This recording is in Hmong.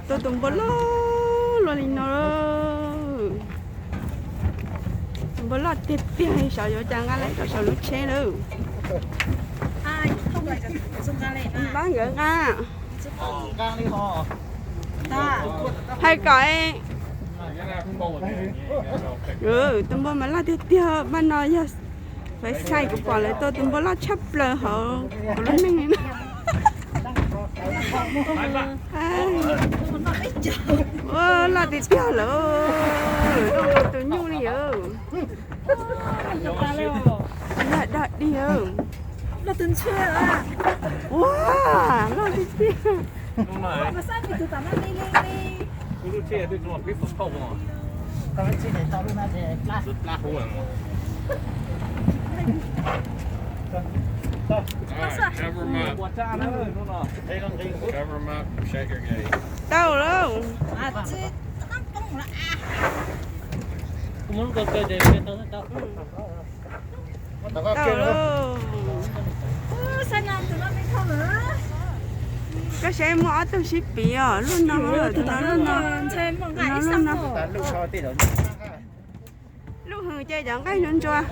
Tuaj tus npua loj luaj li no. Npua loj tiag tiag, xyov yuav cas nqa lawm rau saum lub tsheb lawm. Npab nkawd nqa. Hais kom tus npua mas loj tiag tiag, npaj no yog fais xais kuv pom lawv tua tus npua loj tshaj plaws hauv kuv lub neej li na. Ua loj tiag tiag lawm, zoo li tus nyuj li yawm. Yog dog dig. Ua loj tiag tiag. Tau lauj. Tau lauj. Koj saib muaj ob tug sib piv os, lub no, tus no, lub no, tus no lub no. Lub hws ces cov nqaij ntsuag ntsuag.